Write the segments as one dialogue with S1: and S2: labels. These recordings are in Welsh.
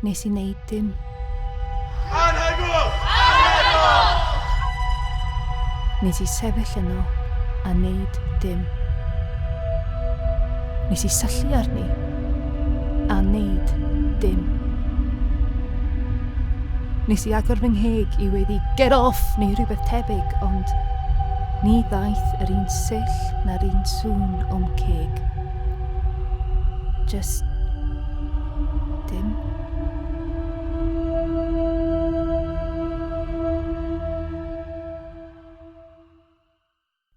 S1: Nes i wneud dim.
S2: Anhegwch! Anhegwch!
S1: Nes i sefyll yno a wneud dim. Nes i syllu arni a wneud dim. Nes i agor fy ngheg i weiddi get off neu rhywbeth tebyg, ond ni ddaeth yr un sill na'r un sŵn o'm ceg. Just dim.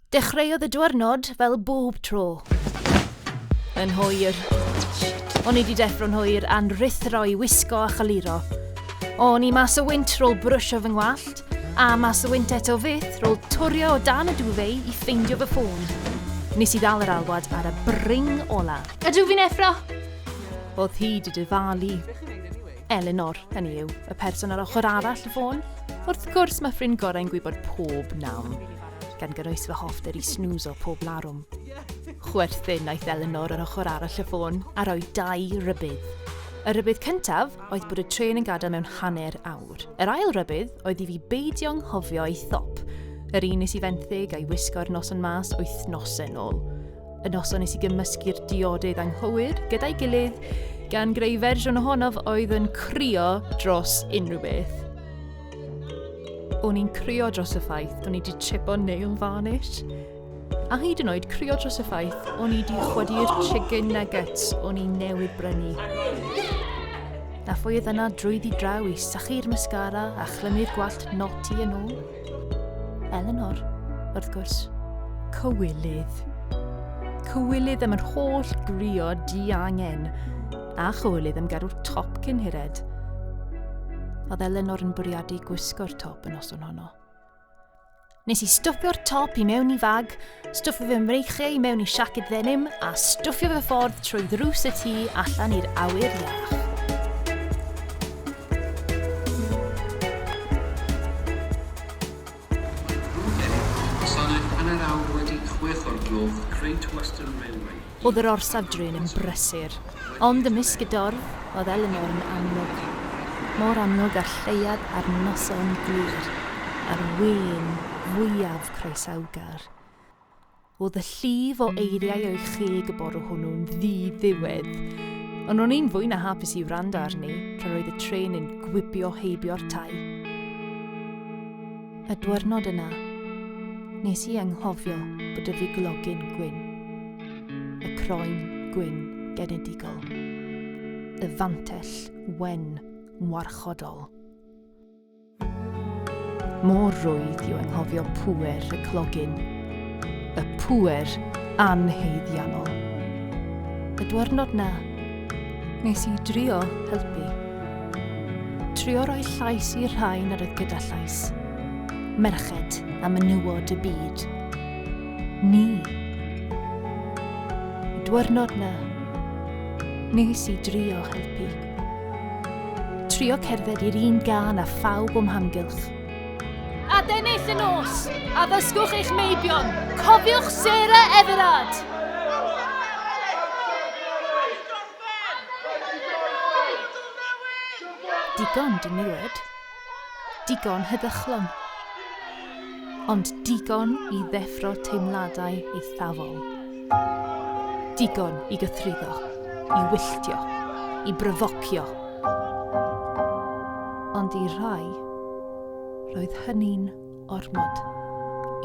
S1: Dechreuodd y diwrnod fel bob tro. Yn hwyr. O'n i 'di deffro'n hwyr a'n rhuthro i wisgo a choluro. O'n i mas o wynt rôl brwsio fy ngwallt, a mas o wynt eto fyth rôl twrio o dan y duvet i ffeindio fy ffôn. Nes i ddal yr alwad ar y bring ola. Ydw fi'n effro? Oedd hi 'di dyfalu. Elinor, hynny yw, y person ar ochr arall y ffôn. Wrth gwrs mae ffrind gorau'n gwybod pob nam. gan gynnwys fy hoffter i snwzo pob larwm. Chwerthin wnaeth Eleanor ar ochr arall y ffôn a rhoi dau rybudd. Y rhybudd cyntaf oedd bod y trên yn gadael mewn hanner awr. Yr ail rybudd oedd i fi beidio nghofio ei thop, yr un nes i fenthyg a'i wisgo'r noson mas wythnosau nôl. Y noson nes i gymysgu'r diodydd anghywir gyda'i gilydd, gan greu fersiwn ohonof oedd yn crio dros unrhyw beth. O'n i'n crio dros y ffaith o'n i 'di chipo nail varnish. A hyd yn oed crio dros y ffaith o'n i 'di chwydu'r chicken nuggets o'n i newydd brynu. A phwy oedd yna drwyddi draw i sychu'r mascara a chlymu'r gwallt naughty yn ôl? Eleanor, wrth gwrs. Cywilydd. Cywilydd am yr holl grio diangen. A chywilydd am gadw'r top cyn hired. Oedd Eleanor yn bwriadu gwisgo'r top y noson honno. Nes i stwffio'r top i mewn i fag, stwffio fy mreichiau i mewn i siaced ddenim a stwffio fy ffordd trwy ddrws y tŷ allan i'r awyr iach.
S3: Gwasanaeth hanner awr wedi 6 o'r gloch Great Western Railway.
S1: Oedd yr orsaf drên yn brysur, ond ymysg y dorf oedd Elinor yn amlwg, mor amlwg â'r lleuad ar noson glir, a'r wên fwyaf croesawgar. Oedd y llif o eiriau o'i cheg y bore hwnnw'n ddi-ddiwedd, ond ro'n i'n fwy na hapus i wrando arni tra roedd y trên yn gwibio heibio'r tai. Y dwyrnod yna, nes i anghofio bod y figlogyn gwyn, y croen gwyn genedigol, y fantell wen warchodol. Mor rwydd yw anghofio pŵer y clogyn, y pŵer anhaeddiannol. Y dwyrnod na, nes i drio helpu. Trio roi llais i'r rhai nad oedd gyda llais. Merched a menywod y byd. Ni. Y dwyrnod na, nes i drio helpu. Trio cerdded i'r un gân a phawb o'm hamgylch. Adennill y nos! Addysgwch eich meibion! Cofiwch Sarah Everard! Digon diniwed. Digon heddychlon. Ond digon i ddeffro teimladau eithafol. Digon i gythruddo, i wylltio, i bryfocio. Ond i rai, roedd hynny'n ormod.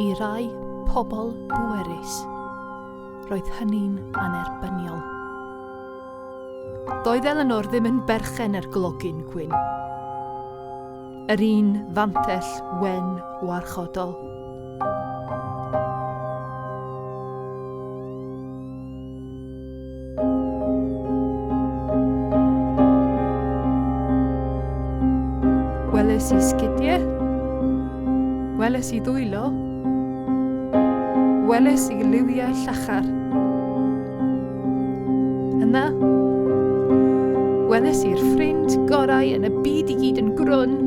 S1: I rai pobl bwerus, roedd hynny'n annerbyniol. Doedd Eleanor ddim yn berchen ar glogyn gwyn. Yr un fantell wen warchodol. Weles i sgidiau. Weles i ddwylo. Weles i liwiau llachar. Yna, weles i'r ffrind gorau yn y byd i gyd yn grwn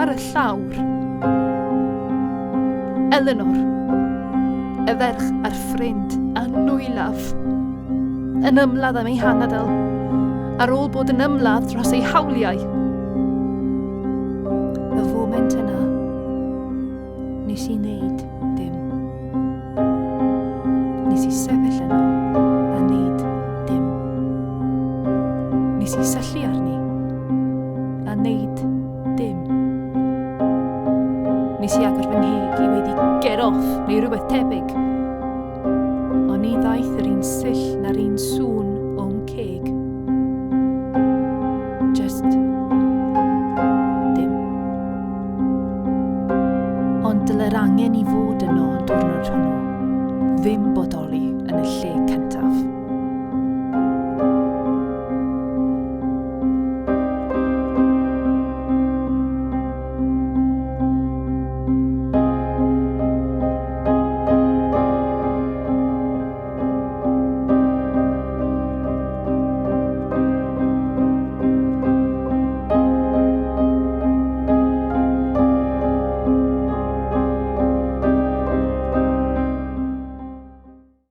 S1: ar y llawr. Eleanor, y ferch a'r ffrind a nwylaf, yn ymladd am ei hanadl. Ar ôl bod yn ymladd dros ei hawliau. Y foment yna, nes i wneud.